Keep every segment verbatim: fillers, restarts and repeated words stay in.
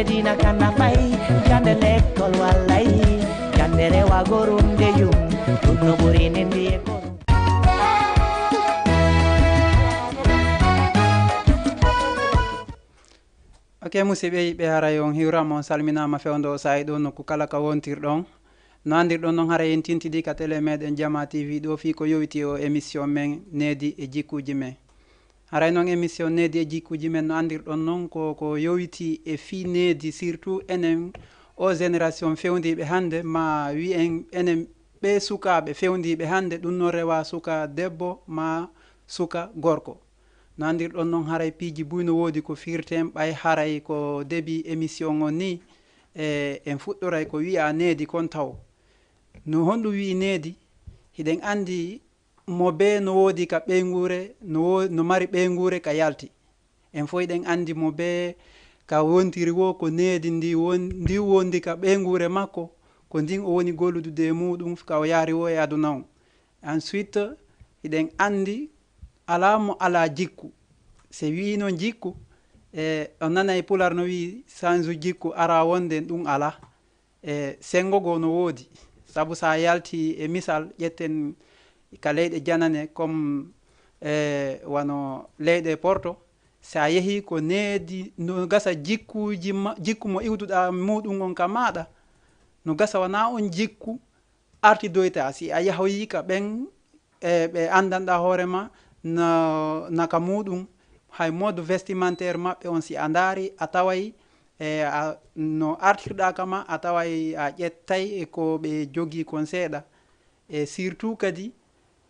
Dina kana pai, jande lekkol wallay, jande rewa gorum de yum, ɗum no ɓuri nindi e gorum. Ok, musidɓe yiɓɓe, haray on hiwrama, on salminama fewndo o saa'i ɗo nokku kala ka wontirɗon. No andirɗon non, haray en tintidi ka télé meɗen Jama T V ɗo fii ko yowiti o émission men Needi e Jikkuuji Men. Haray non émission Needi e Jikkuuji Men, no andirɗon non, ko ko yowiti e fii needi, surtout enen o génération fewndiiɓe hannde, ma wi'en enen ɓe sukaaɓe fewndiiɓe hannde, ɗum no rewa suka debbo ma suka gorko. No andirɗon non, haray piiji buy no woodi ko firten, ɓay haray ko début émission on ni, e, en fuɗɗoray ko wi'a needi kon taw. No honɗum wi'i needi? Hiɗen anndi mo bee no woodi ka ɓeynguure, no wo-, no mari ɓeynguure ka yalti. En fof hiɗen anndi mo bee ka wontiri wo ko needi ndi won-, ndi wondi ka ɓeynguure makko, ko ndin o woni golludude e muuɗum ka o yaari wo e aduna on. Ensuite, hiɗen anndi alaa mo alaa jikku. Se wi'i non jikku, e, on nanay Pulaar no wi'i sanju jikku ara wonde ɗum alaa. E, senngo goo no woodi. Sabu so a yalti e misal, ƴetten ka leyɗe janane, comme, e, wano leyɗe Porto, so a yehii ko needi, no gasa jikkuuji ma, jikku mo iwduɗaa muuɗum on ka maaɗa, no gasa wanaa on jikku artidoyta. Si a yahoyii ka ɓen, e, ɓe anndanɗaa hoore ma na, na ka muuɗum, hay mode vestimentaire maɓɓe on, si a ndaari, a taway, e, a, no artirɗaa ka ma, a taway a ƴettay e ko ɓe jogii kon seeɗa. E surtout kadi,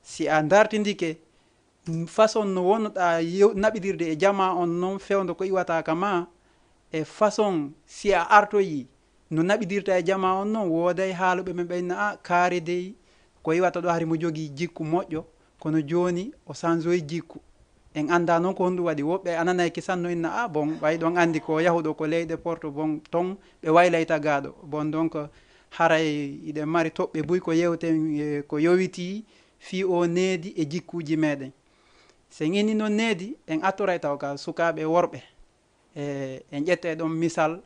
si a ndartindike, façon no wonnoɗaa yew-, naɓidirde e jamaa on non, fewndo ko iwata ka ma, e façon si a artoyi no naɓidirta e jamaa on non, wooday haaluɓe men ɓen na, "A, kaari dey, ko iwata ɗo hari mo jogii jikku moƴƴo, kono jooni o sanjoyi jikku." En anndaa non ko honɗum waɗi. Woɓɓe a nanay kisan no inna, "A, bon, ɓay ɗon anndi ko yahuɗo ko leyɗe Porto, bon, ton ɓe waylay tagaaɗo." Bon, donc, haray iɗen mari toɓɓe buy ko yewten, e, ko yowitii fii o needi e jikkuuji meɗen. Si en inni non needi, en attoray taw ka sukaaɓe worɓe. E, en ƴettay ɗon misal,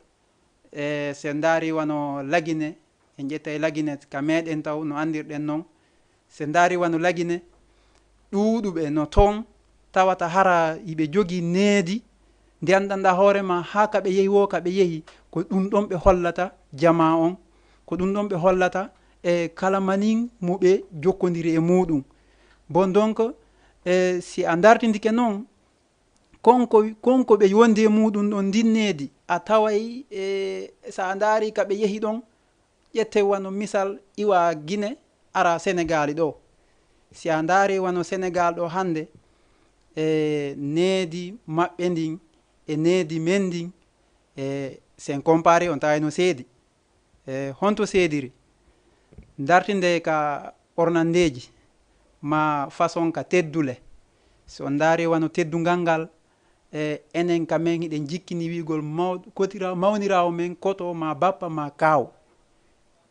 e, si en ndaari wano Lagine, en ƴettay Lagine ka meɗen taw no anndirɗen non. Si en ndaari wano Lagine, ɗuuɗuɓe no ton tawata hara iɓe jogii needi, ndi anndanɗaa hoore ma haa ka ɓe yehi woo, ka ɓe yehi, ko ɗum ɗon ɓe hollata jamaa on, ko ɗum ɗon ɓe hollata e kala manin mo ɓe jokkondiri e muuɗum. Bon, donc, e, si a ndartindike non, kon ko, kon ko ɓe wondi e muuɗum ɗon ndin needi, a taway, e, so a ndaari ka ɓe yehi ɗon, ƴette wano misal, iwa Gine, ara Senegaali ɗo. Si a ndaari wano Senegaal ɗo hannde, e, needi maɓɓe ndin e needi men ndin, e, si en compare on taway no seedi. E, honto seediri? Ndartinde ka ɓornandeeji, ma façon ka teddule. Si on ndaari wano teddungal ngal, e, enen ka men hiɗen jikkini wi'ugol maw-, kotira-, mawniraawo men koto ma bappa ma kaaw.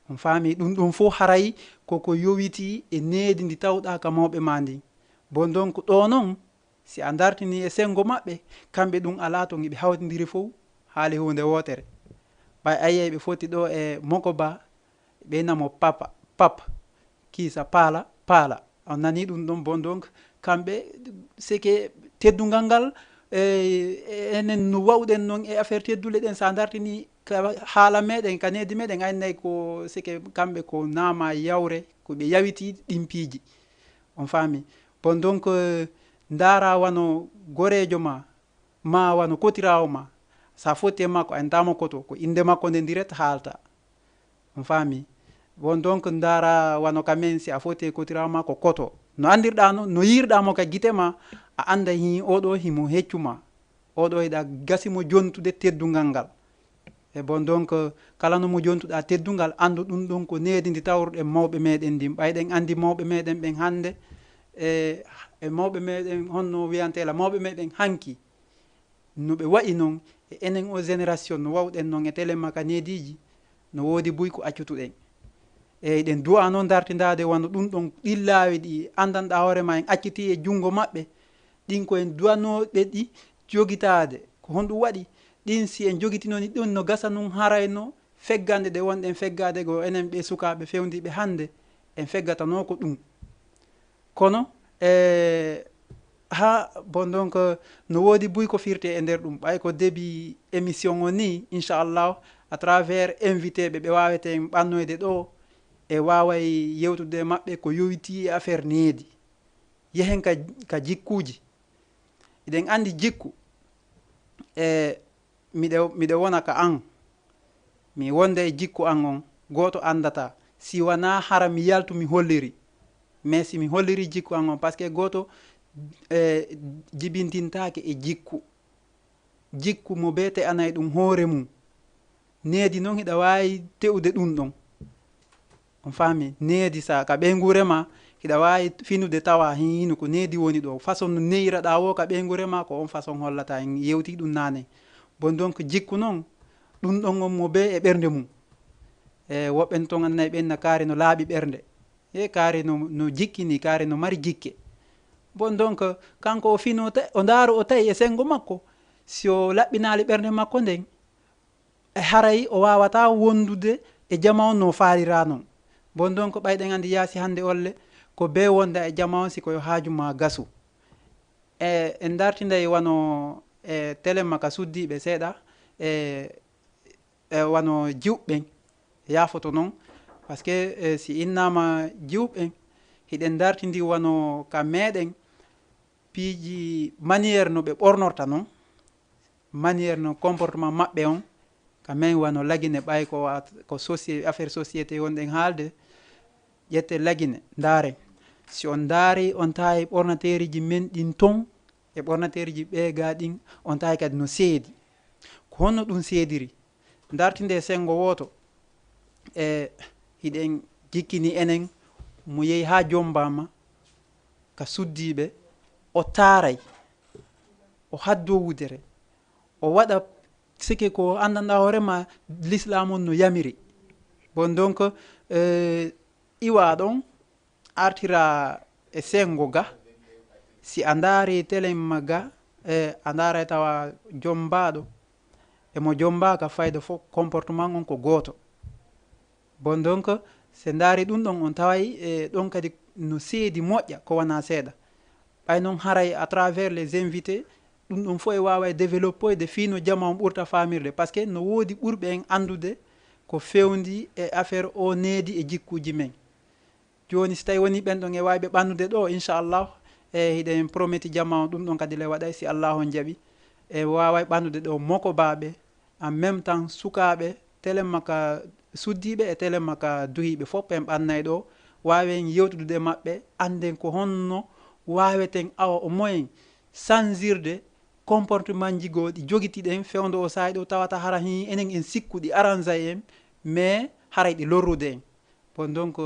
On faami ɗum, ɗum fof haray koko yowitii e needi ndi tawɗaa ka mawɓe ma ndin. Bon, donc, ɗo non, si a ndartinii e senngo maɓɓe, kamɓe ɗum alaa ton, iɓe hawtindiri fof haali huunde wootere. Ɓay a yi'ay ɓe foti ɗo e Mokoba, ɓe namo papa, papa, kiisa paala, paala. On nanii ɗum ɗon, bon, donc, kamɓe, c'est que teddungal ngal, e, e, enen no wawɗen non e affaire teddule ɗen, sa ndartinii ka haala meɗen, ka needi meɗen, a innay ko, c'est que kamɓe ko naama yawre, ko ɓe yawiti ɗin piiji. On faami? Bon, donc, euh, ndaara wano goreejo ma, ma wano kotiraawo ma, sa fotti e makko, a intaamo koto, ko innde makko nde direct haalta. On faami? Bon, donc, ndaara wano ka men, si a fotti e kotiraawo ma, ko koto. No anndirɗaa no, no yiirɗaa mo ka gite ma, a annda hi oɗo himo heccu ma. Oɗo hiɗa gasi mo jontude teddungal ngal. E bon, donc, kala no mo jontuɗaa teddungal, anndu ɗum ɗon ko needi ndi tawruɗen mawɓe meɗen ndin. Ɓay ɗen anndi mawɓe meɗen ɓen hannde, e, e mawɓe meɗen honno wiyantela, mawɓe meɗen hanki, no ɓe wa'i non, e enen o génération no wawɗen non e télé maka neediiji, no woodi buy ko accutuɗen. E eɗen du'a non dartindaade wano ɗum ɗon ɗin laawi ɗi anndanɗaa hoore ma en accitii e junngo maɓɓe, ɗin ko en du'anooɓe ɗi jogitaade. Ko honɗum waɗi? Ɗin si en jogitinono ɗum no gasa nun harayno feggande ɗe wonɗen feggaade go enen ɓe sukaaɓe fewndiiɓe hannde, en feggatanoo ko ɗum. Kono, e, ha, bon, donc, no woodi buy ko firte e nder ɗum. Ɓay ko début émission o ni, inchallah, à travers invité ɓe, ɓe waaweten ɓannoyde ɗo, e waaway yewtude e maɓɓe ko yowitii e affaire needi. Yehen ka, ka jikkuuji. Eɗen anndi jikku, e, miɗe, miɗe wona ka an. Mi wonda e jikku an on, gooto anndata. Si wanaa hara mi yaltu mi holliri. Mais si mi holliri jikku an on, parce que gooto, e, jibintintaake e jikku. Jikku mo bee te'anay ɗum hoore mum. Needi non hiɗa waawi te'ude ɗum ɗon. On faami? Needi sa ka ɓeynguure ma, hiɗa waawi finude tawa hin hino ko needi woni ɗo. Façon no neyiraɗaa wo ka ɓeynguure ma, ko on façon hollata. En yewti ɗum naane. Bon, donc, jikku non, ɗum ɗon on mo bee e ɓernde mum. E woɓɓe ton annay ɓen na kaari no laaɓi ɓernde. E kaari no, no jikki ni, kaari no mari jikke. Bon, donc, kanko o fino ta-, o ndaaru o tawi e sengo makko. Si o laɓɓinaali ɓernde makko nden, e haray o waawata wondude e jama on no faalira non. Bon, donc, ɓayɗen anndi yaasi hannde olle, ko bee wonda e jama on si ko yo haaju ma gasu. E, en dartinday wano, e, telen ma ka suddiiɓe seeɗa, e, e, wano jiwɓen, yaafoto non, parce que, e, si innaama jiwɓen, hiɗen dartindi wano ka meɗen, piiji manière no ɓe ɓornorta non, manière no comportement maɓɓe on, ka men wano lagine ɓay ko wa-, ko soci-, affaire société wonɗen haalde, ƴette lagine, ndaare. Si on ndaari, on tawi ɓornateeriji men ɗin ton, e ɓornateeriji ɓe ga ɗin, on tawi kadi no seedi. Ko honno ɗum seediri? Dartinde e sengo wooto, e hiɗen jikkini enen mo yehi haa jombaama ka suddiiɓe, o taaray, o haddoo wudere, o waɗa sike ko anndanɗaa hoore ma l'islam on no yamiri. Bon, donc, euh, iwa ɗon, artira e sengo ga, si a ndaari telen ma ga, e a ndaara tawa jombaaɗo, e mo jombaaka fayda fof, comportement on ko gooto. Bon, donc, se ndaari ɗum ɗon, on taway, e, ɗon kadi no seedi moƴƴa, ko wanaa seeɗa. Ɓay noon haray à travers les invités, ɗum ɗon fof e waawa e développoyde fii no jama on ɓurta faamirde, parce que no woodi ɓurɓe en anndude ko fewndi e affaire o needi e jikkuuji men. Jooni, si tawi woni ɓen ɗon e waawi ɓe ɓannude ɗo, inchallah, e hiɗen prometi jama on, ɗum ɗon kadi le waɗay, si Allah on jaɓi. E waaway ɓannude ɗo mokobaaɓe, en même temps sukaaɓe, telemma ka suddiiɓe e telemma ka duhiiɓe, fof en ɓannay ɗo, waawen yewtude e maɓɓe, annden ko honno waaweten awa au moins sanzirde comportement ji goo ɗi jogitiɗen fewndo o saa'i ɗo, tawata hara hii enen en sikku ɗi arrange en, mais haray ɗi lorrude en. Bon, donc,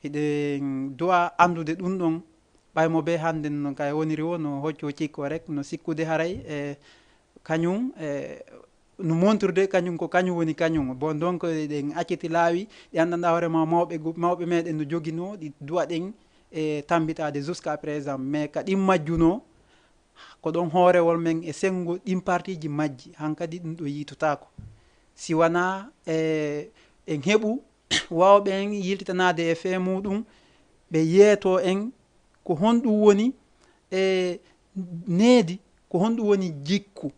hiɗen du'a anndude ɗum ɗon, ɓay mo bee hannden no kay woniri wo, no hocco cikko rek, no sikkude haray, e kañum, e no montirde kañum ko kañum woni kañum. Bon, donc, eɗen acciti laawi ɗi anndanɗaa hoore ma mawɓe gu-, mawɓe meɗen no joginoo, ɗi du'a ɗen e tambitaade jusqu'à présent. Mais ka ɗin majjunoo, ko ɗon hoorewol men e senngo ɗin partiiji majji, hankadi ɗum ɗo yiitotaako. Si wanaa, e, en heɓu waawɓe en yiltitanaade e fee muuɗum, ɓe yeetoo en ko honɗum woni, e, needi, ko honɗum woni jikku.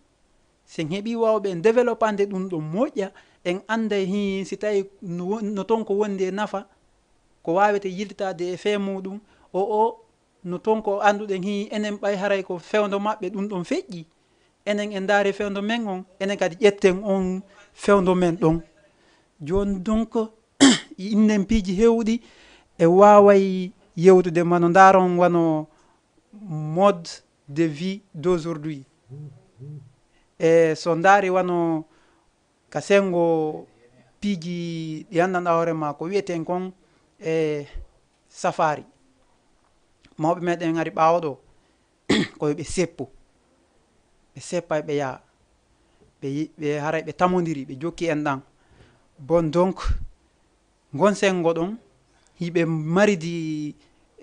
Si en heɓii waawɓe en développande ɗum ɗo moƴƴa, en annday hii si tawi no won-, no ton ko wondi e nafa, ko waawete yiltitaade e fee muuɗum, o, o, no ton ko annduɗen hii enen ɓay haray ko fewndo maɓɓe ɗum ɗon feƴƴi. Enen en ndaari fewndo men on, enen kadi ƴetten on fewndo men ɗon. Jooni donc, innen piiji heewɗi e waaway yewtude, mano ndaaron wano mode de vie d'aujourd'hui. E so ndaari wano ka senngo piiji ɗi anndanɗaa hoore ma ko wi'eten kon e safaari. Mawɓe meɗen ari ɓaawo ɗo, ko yo ɓe seppu. Ɓe seppay ɓe yaha. Ɓe yi-, ɓe haray ɓe tamondiri, ɓe jokki en ɗan. Bon, donc, ngon senngo ɗon, hiɓe mari di,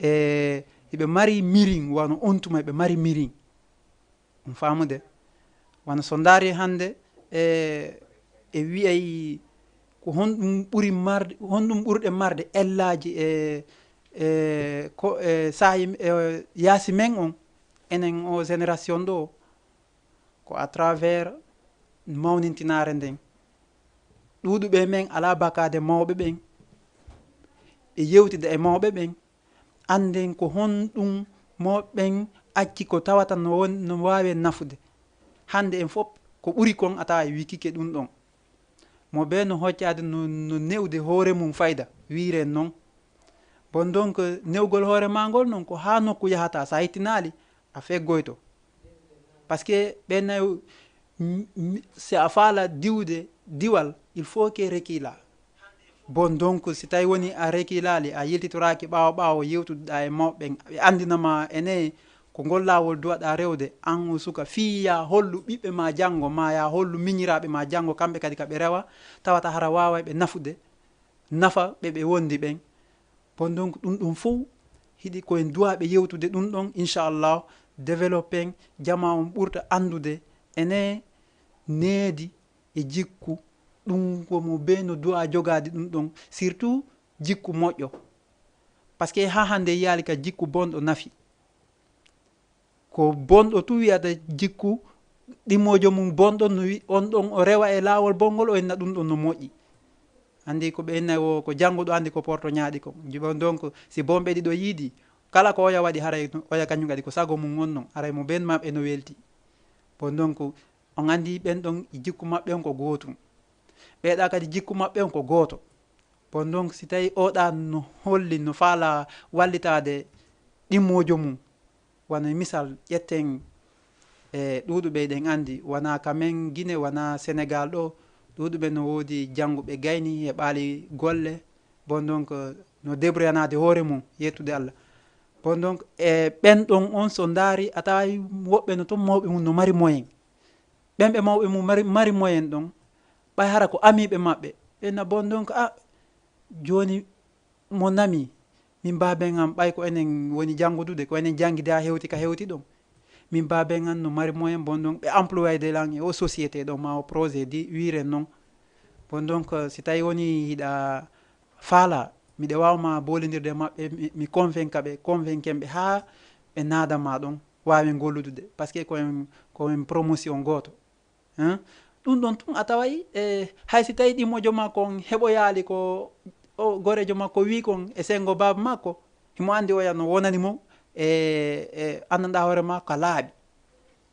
e, hiɓe mari mirin, wano on tuma hiɓe mari mirin. On faamude? Wano so ndaari hannde, e e wiyay ko honɗum ɓuri marde, honɗum ɓurɗe marde ellaaji e e ko e saayi e yaasi men on, enen o génération ɗo, ko à travers mawnintinaare nden. Ɗuuɗuɓe men alaa bakaade mawɓe ɓen, ɓe yewtida e mawɓe ɓen, annden ko honɗum mawɓe ɓen acci ko tawata no won, no waawi en nafude. Hannde en fof ko ɓuri kon a tawa e wikike ɗum ɗon. Mo bee no hoccaade no, no newde hoore mum fayda, wiiren non. Bon, donc, newgol hoore maa ngol non ko haa nokku yahata, so a hettinaali, a feggoyto. Parce que ɓe nayo, m- m- si a faala diwde diwal, il faut que reculer. Bon, donc, si tawi woni a reculali, a yiltitoraaki ɓaawo ɓaawo yewtude ɗa e mawɓe ɓen, ɓe anndina ma ene ko ngol laawol duwaɗa rewde, an o suka, fii ya hollu ɓiɓɓe ma janngo, ma ya hollu miñiraaɓe ma janngo, kamɓe kadi ka ɓe rewa, tawata hara waaway ɓe nafude, nafa ɓe ɓe wondi ɓen. Bon, donc, ɗum ɗum fof hiɗi ko en duwaaɓe yewtude ɗum ɗon, inchallah, développer en, jama on ɓurta anndude ene needi e jikku, ɗum ko mo bee no duwaa jogaade ɗum ɗon, surtout jikku moƴƴo. Parce que haa hannde yiyaali ka jikku bonɗo nafi. Ko bonɗo tu wiyata jikku ɗimoojo mum bonɗo, no wi-, on ɗon o rewa e laawol bonngol, o inna ɗum ɗon no moƴƴi. Anndi ko ɓe inna o, ko jannguɗo anndi ko porto ñaaɗi kon. Jiba donc, si bonɓe ɗiɗo yiidi, kala ko oya waɗi haray oya kañum kadi ko sago mum on non, haray mo ben maɓɓe no welti. Bon donc, on anndi ɓen ɗon e jikku maɓɓe on ko gootum. Ɓeeɗa kadi jikku maɓɓe on ko gooto. Bon donc, si tawi oɗa no holli no faala wallitaade ɗimmoojo mum, wano e misal, ƴetten e ɗuuɗuɓe eɗen anndi, wona ka men Gine, wona Senegal ɗo, ɗuuɗuɓe no woodi jannguɓe gayni, heɓaali golle, bon donc, no débrouillanaade hoore mum, yettude Allah. Bon donc, e ɓen ɗon on so ndaari, a taway woɓɓe no toon mawɓe mum no mari moyen. Ɓen ɓe mawɓe mum mari, mari moyen ɗon, ɓay hara ko amiiɓe maɓɓe. Ɓe na bon donc, a, jooni mo nami, min baaben am, ɓay ko enen woni janngudude, ko enen janngidi haa hewti ka hewti ɗon. Min baaben am no mari moyen, bon donc, ɓe employé de lan e o société ɗo, ma o projet di, wiiren non. Bon donc, si tawi woni hiɗa faala, miɗa waawa ma boolindirde e maɓɓe, mi, mi convainca ɓe, convainquen ɓe haa ɓe naada ma ɗon, waawen golludude. Parce que ko en, ko en promotion gooto. Hein? Ɗum ɗon tun a taway, e, hay si tawi ɗimmojo makko on heɓoyaali ko o goreejo makko wii kon e senngo baaba makko, himo anndi oya no wonani mo, e, e, anndanɗaa hoore makko ka laaɓi.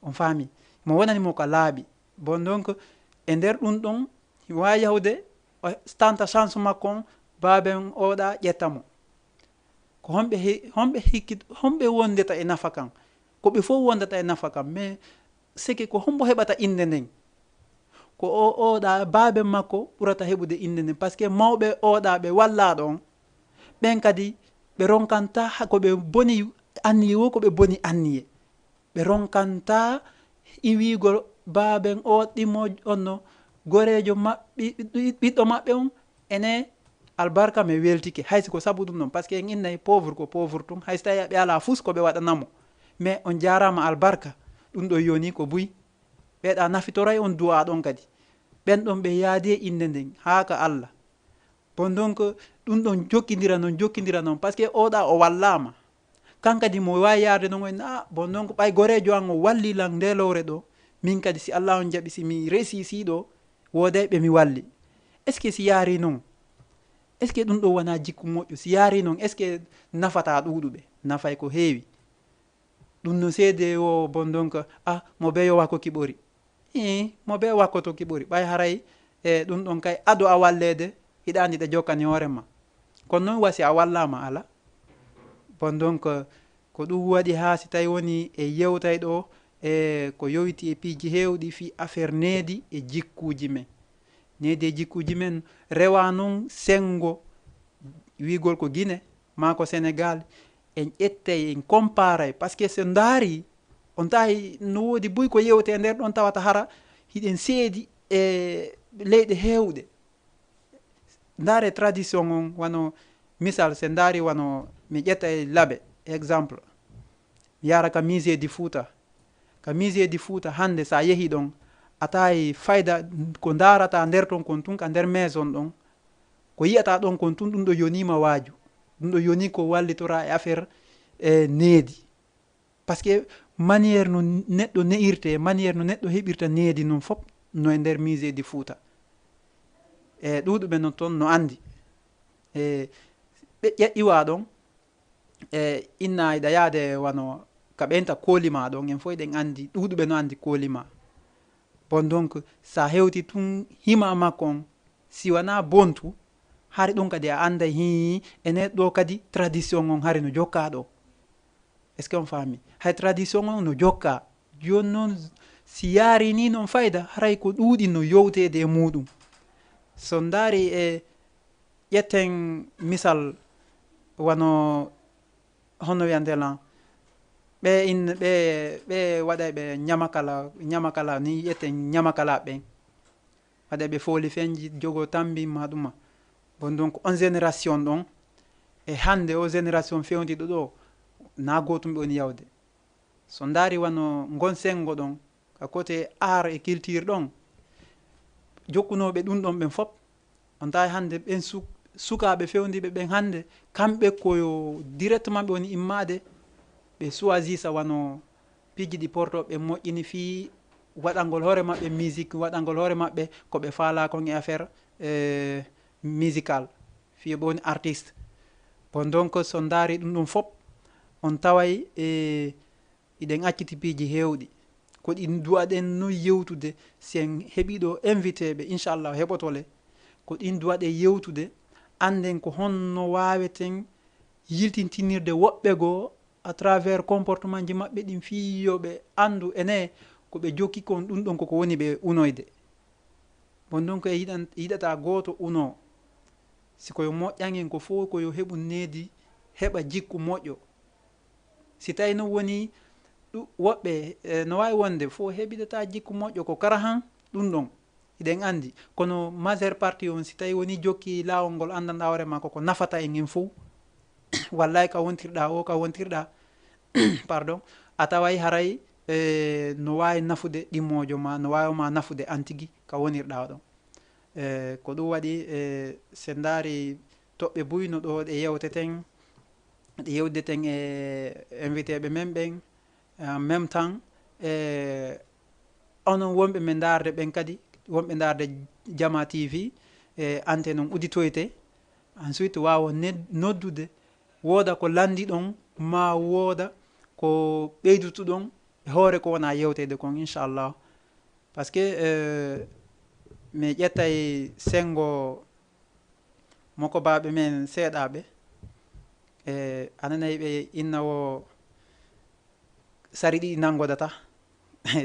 On faami? Mo wonani mo ka laaɓi. Bon, donc, e nder ɗum ɗon, himo waawi yahude, o tanta chance makko on, baaben oɗa ƴetta mo. Ko homɓe he-, homɓe hikkit-, homɓe wondeta e nafa kan? Ko ɓe fof wondata e nafa kan, mais seke ko hombo heɓata innde nden? Ko o, oɗa baabe makko ɓurata heɓude innde nden, parce que mawɓe oɗa ɓe wallaɗo on, ɓen kadi ɓe ronkanta ha ko ɓe boni anniye wo, ko ɓe boni anniye. Ɓe ronkanta iwigo baaben o ɗimmo onno goreejo maɓɓe, ɓiɗɗo maɓɓe on, ene albarka, mi weltike. Hay si ko sabu ɗum noon, parce que en innay pauvre ko pauvre tun, hay si tawi ɓe ala fus ko ɓe waɗanamo. Mais on jaarama albarka, ɗum ɗo yoni ko buy. Ɓeeɗa nafitoray on du'a ɗon kadi. Ɓen ɗon ɓe yaadi e innde nden, haa ka Allah. Bon, donc, ɗum ɗon jokkindira noon, jokkindira noon, parce que oɗa o wallama. Kan kadi mo waawi yaarde noon en, "Ah, bon, donc, ɓay goreejo an o walli lan nde lowre ɗo, min kadi si Allah on jaɓi, si mi resi si ɗo, wooday ɓe mi walli." Est-ce que si yaari noon? Est-ce que ɗum ɗo wona jikku moƴƴo? Si yaari noon, est-ce que nafata ɗuuɗuɓe? Nafay ko heewi. Ɗum no seede o, bon, donc, ah, mo be yo wakko ki ɓori. Ii, mo be wakkoto ki ɓori. Ɓay haray, e, ɗum ɗon kay ado a walleede, hiɗa andi ɗe jokkani hoore ma. Kono noon wasi a wallama ala. Bon, donc, ko ɗum waɗi haa si tawi woni e yewtay ɗo, e, ko yowiti e piiji heewɗi fii affaire needi e jikkuuji men. Needi e jikkuuji men rewa noon senngo wiigol ko Gine maa ko Senegal, en ƴettay, en comparay, parce que so ndaari, on tawi no woodi buy ko yewte e nder ɗon tawata hara hiɗen seedi e leyɗe heewɗe. Ndaare tradition on, wano misal, se ndaari wano mi ƴetta e Labe, exemple. Mi yaara ka Musée du Fouta. Ka Musée du Fouta hannde, sa yehi ɗon, a tawi fayda ko ndaarata nder ton kon tun ka nder maison ɗon, ko yi'ata ɗon kon tun, ɗum ɗo yonii ma waaju. Ɗum ɗo yonii ko wallitora e affaire e needi. Parce que manière no neɗɗo ne'irte, manière no neɗɗo heɓirta needi non fof no e nder musée du Fouta. E ɗuuɗuɓe non ton no anndi. E ɓe ƴeƴƴiwa ɗon, e inna iɗa yaade wano ka ɓeynta kolima ɗon, en fof eɗen anndi, ɗuuɗuɓe no anndi kolima. Bon, donc, sa hewti tun hima makko on, si wona bontu, hari ɗum kadi a annday hi ene ɗo kadi tradition on hari no jokka ɗo. Est-ce que on faami? Hay tradition on no jokka. Jooni noon, si yaari ni noon fayda, haray ko ɗuuɗi no yowteede e muɗum. So ndaari e ƴetten misal wano, honno wiyante lan, ɓe in-, ɓe, ɓe waɗay ɓe ñamakala, ñamakala ni ƴetten ñamakala ɓen. Waɗay ɓe fooli fenji, jogo tambi ma ɗuma. Bon, donc, on génération ɗon, e hannde o génération fewndiɗo ɗo, na gootum ɓe woni yawde. So ndaari wano ngon sengo ɗon, ka côté art et culture ɗon, jokkunooɓe ɗum ɗon ɓen fop, on tawi hannde ɓen su-, sukaaɓe fewndiiɓe ɓen hannde, kamɓe ko yo directement ɓe woni immaade, ɓe choisissa wano piiji ɗi porto ɓe moƴƴini fii waɗangol hoore maɓɓe musique, waɗangol hoore maɓɓe ko ɓe faalaa kon e affaire, eh, musical, fii ɓe woni artiste. Bon, donc, so ndaari ɗum ɗum fop, on taway, eh, iɗen acciti piiji heewɗi. Ko ɗin duwaɗen no yewtude, si en heɓi ɗo invité ɓe, inchallah heɓotole. Ko ɗin duwaɗe yewtude, annden ko honno waaweten yiltintinirde woɓɓe goo à travers comportement ji maɓɓe ɗin, fii yo ɓe anndu ene ko ɓe jokki kon ɗum ɗon koko woni ɓe unoyde. Bon, donc, e yiɗan-, yiɗata gooto uno. Si ko yo moƴƴan en ko fof ko yo heɓu needi, heɓa jikku moƴƴo. Si tawi no woni ɗu-, woɓɓe, eh, no waawi wonde fof heɓidata jikku moƴƴo ko karahan ɗum ɗon. Hiɗen anndi, kono majeure partie on, si tawi woni jokki laawol ngol, anndanɗaa hoore maa koko nafata en en fof. Wallay ka wontirɗaa o, ka wontirɗaa, pardon, a taway haray, eh, no waawi nafude ɗimmoojo ma, no waawi ma nafude an tigi ka wonirɗaa ɗon. Eh, ko ɗum waɗi, eh, se ndaari toɓɓe buy no ɗo ɗe yewteten, ɗe yewdeten e invité ɓe men ɓen, en même temps, e onon wonɓe men ndaarde ɓen kadi, wonɓe ndaarde Jama T V, e antenne on udditoyte. Ensuite, waawo ned-, noddude, wooda ko lanndiɗon, ma wooda ko ɓeydutuɗon e hoore ko wona yewteede kon, inchallah. Parce que, euh, mi ƴettay senngo mokobaaɓe men seeɗaaɓe. E, a nanay ɓe inna wo sari ɗiɗi nanngodata.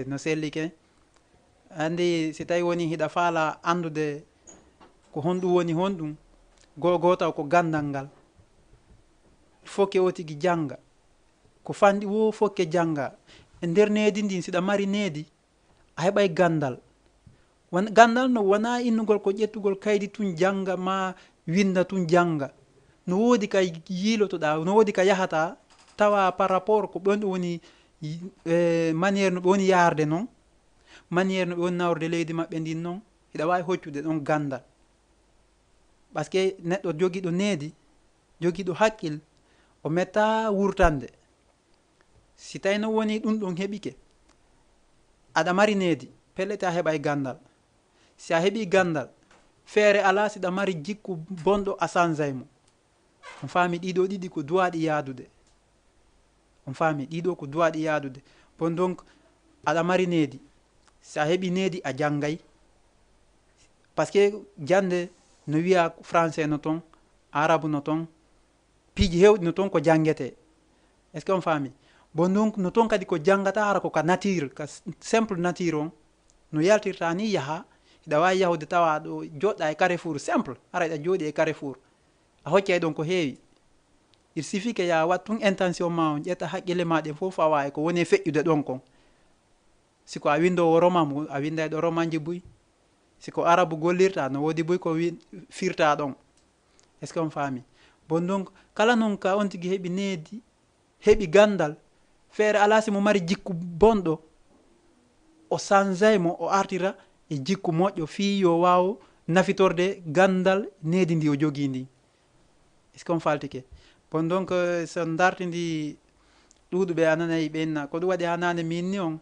No sellike. Anndi, si tawi woni hiɗa faala anndude ko honɗum woni honɗum, goo goo taw ko ganndal ngal. Fokke o tigi jannga. Ko fanɗi wo fokke jannga. E nder needi ndin, siɗa mari needi, a heɓay ganndal. Wan-, ganndal no wona innugol ko ƴettugol kaydi tun jannga, ma winnda tun jannga. No woodi ka yiilotoɗaa, no woodi ka yahataa, tawa par rapport ko ɓen ɗo woni, eh, manière no ɓe woni yaarde non, manière no ɓe woni nawrude leydi maɓɓe ndin non, hiɗa waawi hoccude ɗon ganndal. Parce que neɗɗo jogiiɗo needi, jogiiɗo hakkil, o mettaa wurtande. Si tawi no woni ɗum ɗon heɓike, aɗa mari needi, pellet a heɓay ganndal. Si a heɓi ganndal, feere alaa, siɗa mari jikku bonɗo, a sansay mo. On faami, ɗiɗo ɗiɗi ko duwaaɗi yaadude. On faami, ɗiɗo ko duwaaɗi yaadude. Bon, donc, aɗa mari needi. Si a heɓi needi, a janngay. Parce que jannde no wiya français no ton, arabu no ton, piiji heewɗi no ton ko janngetee. Est-ce que on faami? Bon, donc, no ton kadi ko janngata hara ko ka nature, ka s-, simple nature on. No yaltirta ni yaha, hiɗa waawi yahude tawa ɗo joɗɗa e carrefour simple, hara hiɗa jooɗi e carrefour. A hoccay ɗon ko heewi. Il suffit que ya wat tun intention ma on, ƴetta haqqille ma ɗen fof fawa e ko woni e feƴƴude ɗon kon. Si ko a winndoowo roman, a winnday ɗo romanji buy. Si ko arabu gollirta, no woodi buy ko wi-, firta ɗon. Est-ce que on faami? Bon, donc, kala non ka on tigi heɓi needi, heɓi ganndal, feere alaa si mo mari jikku bonɗo, O sanjay mo, o artira e jikku moƴƴo fii yo waaw nafitorde ganndal needi ndi o jogii ndi. Est-ce qu'on faltike? Bon, donc, euh, so ndarti ndi ɗuuɗuɓe a nanay ɓe inna, ko ɗum waɗi haa naane min ni on,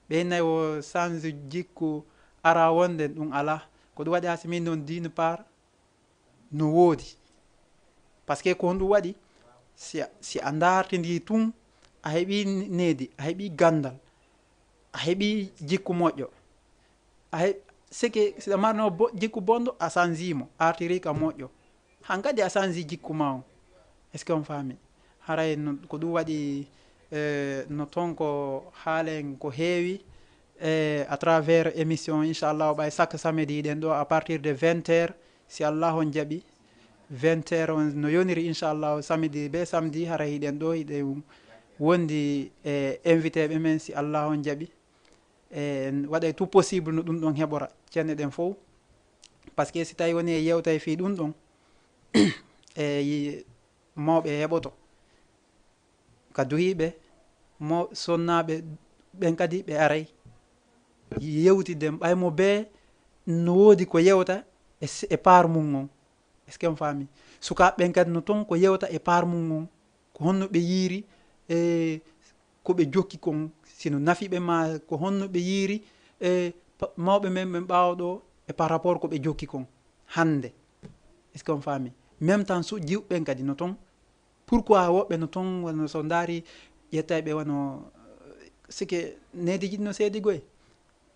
ɓe innay o sanji jikku ara wonde ɗum alaa. Ko ɗum waɗi haa si min ni on d'une part, no woodi. Parce que ko honɗum waɗi? Si a, si a ndarti ndi tun, a heɓi needi, a heɓi ganndal, a heɓi jikku moƴƴo. A he-, c'est que si a marno bo-, jikku bonɗo, a sanji mo, artiri ka moƴƴo. Hankadi a sanji jikku ma on. Est-ce que on faami? Haray no, ko ɗum waɗi, eh, no ton ko haalen ko heewi, eh, à travers émission, inchallah, ɓay chaque samedi ɗen ɗo à partir de vingt heures, si Allah on jaɓi. Vingt heures on no yoniri, inchallah, samedi be samedi, haray hiɗen ɗo, hiɗen wondi e invité ɓe men, si Allah on jaɓi. E, en waɗay tout possible no ɗum ɗon heɓora, ceerno ɗen fow. Parce que si tawi woni e yewtay fii ɗum ɗon, e, yi-, mawɓe heɓoto. Ka duhiiɓe, mo sonnaaɓe ɓen kadi ɓe aray yewtidde, ɓay mo bee no woodi ko yewta e s-, e paar mum on. Est-ce que on faami? Sukaaɓe ɓen kadi no ton ko yewta e paar mum on. Ko honno ɓe yiiri, e, ko ɓe jokki kon, si no nafi ɓe, ma ko honno ɓe yiiri, e, pa-, mawɓe men, men ɓaawo ɗo, e par rapport ko ɓe jokki kon hannde. Est-ce que on faami? Même temps, so jiwɓe ɓen kadi no ton. Pourquoi woɓɓe no ton, wano so ndaari, ƴettay ɓe wano, euh, sike neediiji ɗi no seedi goy.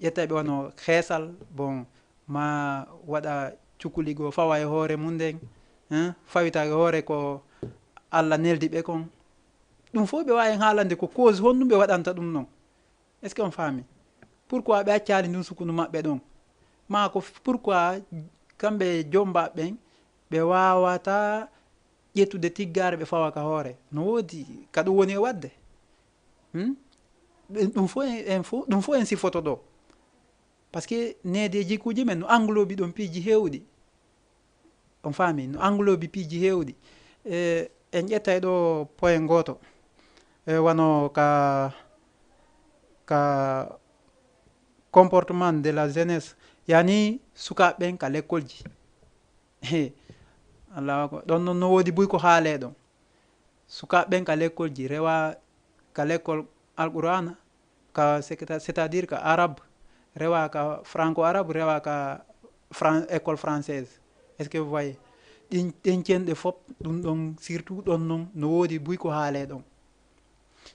Ƴettay ɓe wano xeesal, bon, ma waɗa cukuli goo fawa e hoore mum nden, hein, fawita e hoore ko Allah neldi ɓe kon. Ɗum fof ɓe waawi haalande ko cause honɗum ɓe waɗanta ɗum non. Est-ce que on faami? Pourquoi ɓe accaali ndun sukunu maɓɓe ɗon? Maa ko f-, pourquoi kamɓe jomba ɓen ɓe waawata ƴettude tiggaare ɓe fawa ka hoore? No woodi ka ɗum woni e waɗde. Hmm? Ɓe-, ɗum fof en, en fof, ɗum fof en sifoto ɗo. Parce que needi e jikkuuji men no englobi ɗon piiji heewɗi. On faami, no englobi piiji heewɗi. E, en ƴettay ɗo point gooto. E, wano ka, ka comportement de la jeunesse, yani sukaaɓe ɓen ka lekkolji. He, Allahu akbar. Ɗon non no woodi buy ko haalee ɗon. Sukaaɓe ɓen ka lekkolji, rewa ka lekkol Alqur'aana, ka, c'est-, c'est-à-dire ka arabe, rewa ka franco-arabe, rewa ka fran-, école française. Est-ce que vous voyez? Ɗin, ɗen cenɗe fop, ɗum ɗon, surtout ɗon non, no woodi buy ko haalee ɗon.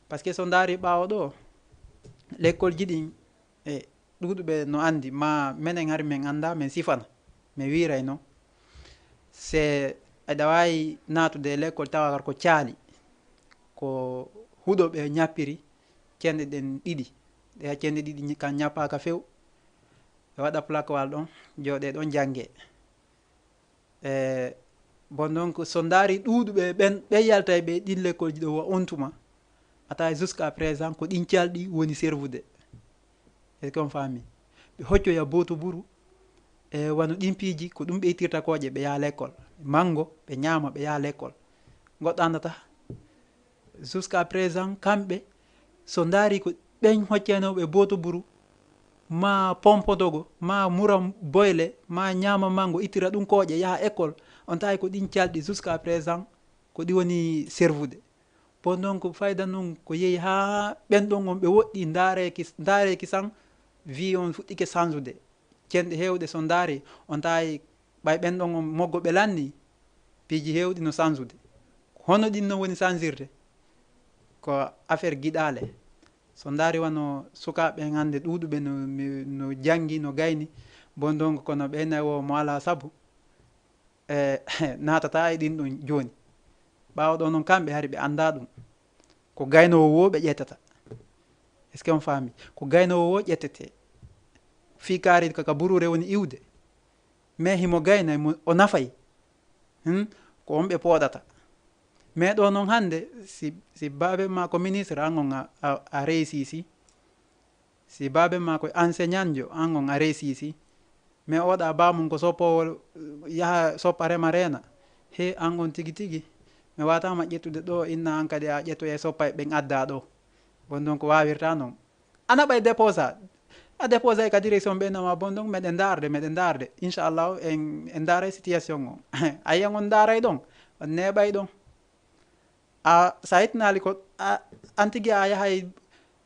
Parce que so ndaari ɓaawo ɗo, lekkolji ɗin, e, ɗuuɗuɓe no anndi, ma menen hari men annda, men sifana, men wiiray non. Se aɗa waawi naatude e lekkol tawa ko caali, ko huɗo ɓe ñappiri, cenɗe ɗen ɗiɗi. Ɗe cenɗe ɗiɗi ñi-, kan ñappaaka few. Ɓe waɗa plaquewal ɗon, jooɗee ɗon janngee. E, bon, donc, so ndaari ɗuuɗuɓe ɓen, ɓe yaltay ɓe ɗin lekkolji ɗo wa on tuma, ata jusqu'à présent ko ɗin calɗi woni servude. Est-ce qu'on faami? Ɓe hoccoya booto buru, e, wano ɗin piiji, ko ɗum ɓe ittirta kooƴe, ɓe yaha lekkol. Manngo, ɓe ñaama, ɓe yaha lekkol. Goɗɗo anndataa. Jusqu'à présent, kamɓe, so ndaari ko ɓen hoccanooɓe booto buru, ma pompodogo, ma mura boyle, ma ñaama manngo, ittira ɗum kooƴe, yaha école, on tawi ko ɗin calɗi jusqu'à présent, ko ɗi woni servude. Bon, donc, fayda non ko yehi haa ɓen ɗon on ɓe woɗɗi ndaareeki, ndaareeki san, vie on fuɗɗike sanjude. Cenɗe heewɗe so ndaari, on tawi ɓay ɓen ɗon on moggo ɓe lanni, piiji heewɗi no sanjude. Hono ɗin no woni sanjirde? Ko affaire giɗaale. So ndaari wano sukaaɓe hannde ɗuuɗuɓe no, mi-, no janngi, no gayni, bon, donc, kono ɓe nayi o mo alaa sabu, e, naatata e ɗin ɗon jooni. Ɓaawo ɗo non kamɓe hari ɓe annda ɗum. Ko gaynoowo wo ɓe ƴettata. Est-ce que on faami? Ko gaynoowo wo ƴettete. Fii kaari ka, ka buruure woni iwde. Mais himo gayna, mo, o nafay. Hmm? Ko on ɓe pooɗata. Mais ɗo non hannde, si, si baabe ma ko ministre, an on a, a, a réussi si. Si baabe ma ko enseignant jo, an on a réussi si. Mais oɗa baamum ko soppowol, yaha soppa rema reena. He, an on tigi tigi. Mi waatama ƴettude ɗo, inna an kadi a ƴettoya soppa e ɓen adda ɗo. Bon, donc waawirta non. Ana ɓay déposa. A déposé ka direction ɓe nama bon, donc meɗen ndaarde, meɗen ndaarde. Inchallahu, en, en ndaaray situation o. A yiyan on ndaaray ɗon, on neeɓay ɗon. A, sa hettinaali ko, a, an tigi a yahay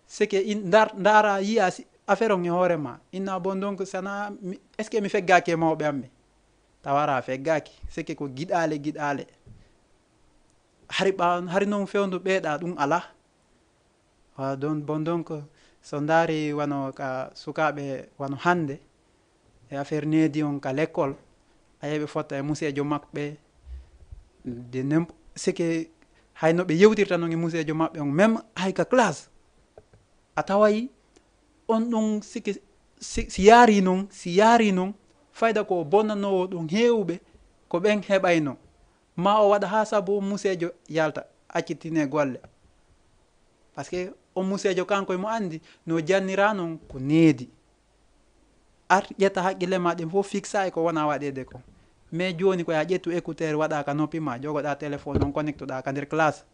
seke in, ndaar-, ndaara yiya si, affaire on e hoore ma. Inna bon, donc, sana, mi, est-ce que mi feggaaki e mawɓe am ɓe? Tawara a feggaaki, seke ko giɗaale, giɗaale. Hari ɓa-, hari non fewndo ɓeeɗa ɗum alaa. Wa-, don-, bon, donc, so ndaari wano ka sukaaɓe wano hannde, e affaire needi on ka l'école, a yeɓe fotta e museejo maɓɓe, de n'imp-, c'est que hay no ɓe yewtirta non e museejo maɓɓe on, même hay ka classe, a taway on ɗon sike, si, si yaari non, si yaari non, fayda ko bonnanoowo ɗon heewɓe, ko ɓen heɓayno. Ma o waɗa haa sabu museejo yalta, accitine golle. Parce que on museejo kanko emo anndi no jannira non ko needi. Ar ƴetta haqqille ma ɗen fof fixa e ko wona waɗeede kon. Mais jooni ko ya ƴettu écouteur waɗa ka noppi ma, jogoɗa téléphone on connectoɗa ka nder classe.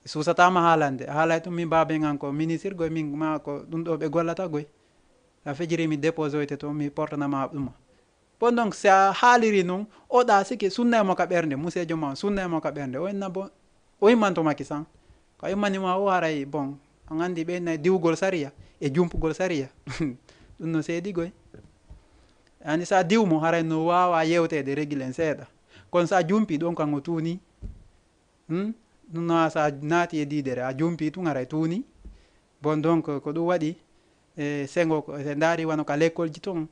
Suusata ma haalande, a haalay tun min baaben an ko ministre goy, min ma ko ɗum ɗo ɓe gollata goy. A fejiri mi déposé oyte toon, mi portana ma ɗuma. Bon, donc, si a haaliri non, oɗa sike sunna e mo ka ɓernde, museejo ma on sunna e mo ka ɓernde, o inna bon, o immanto maki san. Ko a immani ma o haray, bon, on anndi ɓe nay diwgol sariya e jumpugol sariya. Ɗum no seedi goy. Ani sa diw mo haray no waawa yewteede regilen seeɗa. Kono sa jumpi ɗon kan o tuuni. Hmm? Ɗum no sa naati e diidere, a jumpi tun haray tuuni. Bon, donc, ko ɗum waɗi, e sengo ko, e ndaari wano ka lekkolji ton,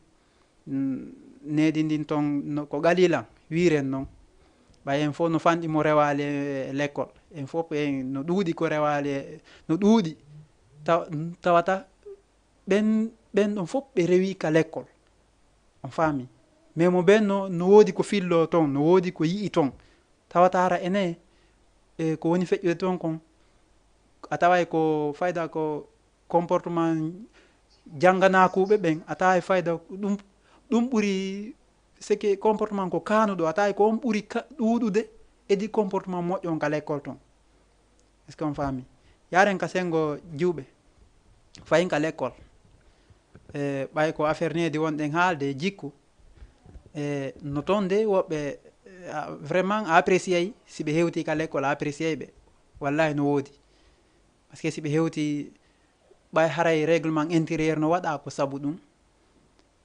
mm, needi ndin ton no, ko qalilan, wiiren non. Ɓay en fof no fanɗi mo rewaali e lekkol. En fof en no ɗuuɗi ko rewaali e, no ɗuuɗi. Taw-, tawata ɓen, ɓen ɗon fof ɓe rewi ka lekkol. On faami? Mais mo ɓen no, no woodi ko fillo ton, no woodi ko yi'i ton. Tawata hara ene, e, ko woni feƴƴude ton kon, a taway ko fayda ko comportement jannganaakuuɓe ɓen, a taway fayda ɗum, ɗum ɓuri, c'est que comportement ko kaanuɗo, a taway ko on ɓuri ka-, ɗuuɗude edi comportement moƴƴo on ka l'école ton. Est-ce que on faami? Yaren ka sengo jiwɓe, fayin ka l'école. E, ɓay ko affaire needi wonɗen haalde e jikku, e, no ton de woɓɓe, e, a, vraiment a apprécier si ɓe hewti ka l'école, a apprécier ɓe. Wallahi no woodi. Parce que si ɓe hewti, ɓay haray règlement intérieur no waɗa ko sabu ɗum.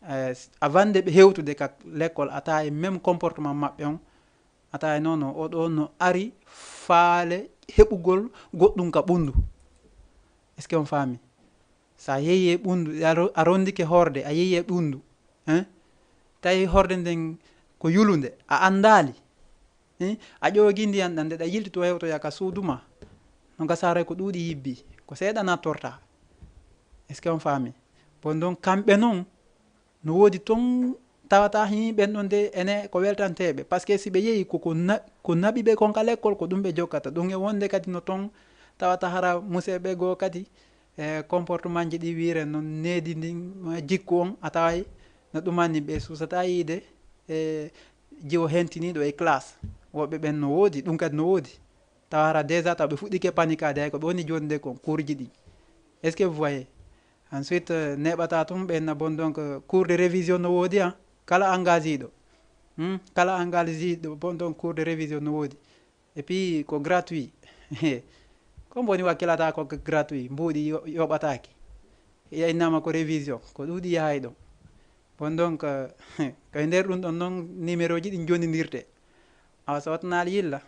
E, s-, avant de ɓe hewtude ka l'école, a tawa e même comportement maɓɓe on, a tawa e non, non, oɗo no ari faale heɓugol goɗɗum ka ɓundu. Est-ce que on faami? Sa yehi e ɓundu, a ro-, a rondike horde, a yehi e ɓundu, hein? Tawi horde nden ko yulunde, a andaali. Hein? A ƴoogi ndiyan ɗan, nde ɗa yilti to hewtoya ka suudu ma. No gasa haray ko ɗuuɗi yibbi, ko seeɗa nattorta. Est-ce que on faami? Bon, donc, kamɓe non, no woodi ton tawata hii ɓen ɗon de ene ko weltanteeɓe. Parce que si ɓe yehi ko, ko na-, ko naɓi ɓe kon ka l'école, ko ɗum ɓe jokkata. Ɗum e wonde kadi no ton tawata hara museeɓe goo kadi, e comportement ji ɗi wiire non needi ndin, ma jikku on, a taway no ɗum anni ɓe suusata yiide, e jiwo hentiniiɗo e classe. Woɓɓe ɓen no woodi, ɗum kadi no woodi. Tawa hara déjà taw ɓe fuɗɗike panikaade hay ko ɓe woni jooni de kon cours ji ɗi. Est-ce que vous voyez? Ensuite, euh, neɓata tun ɓe na bon, donc, euh, cours de révision no woodi, hein? Kala engagé ɗo. Hmm? Kala engagé ɗo, bon, donc, cours de révision no woodi. Et puis, ko gratuit. Ko mboni wakkilata ko gratuit, mbuuɗi yo-, yoɓataake. Ya innama ko révision, ko ɗuuɗi yahay ɗon. Bon, donc, euh, ko e nder ɗum ɗon non numéro ji ɗin jondindirte. Awa so watanaali yilla.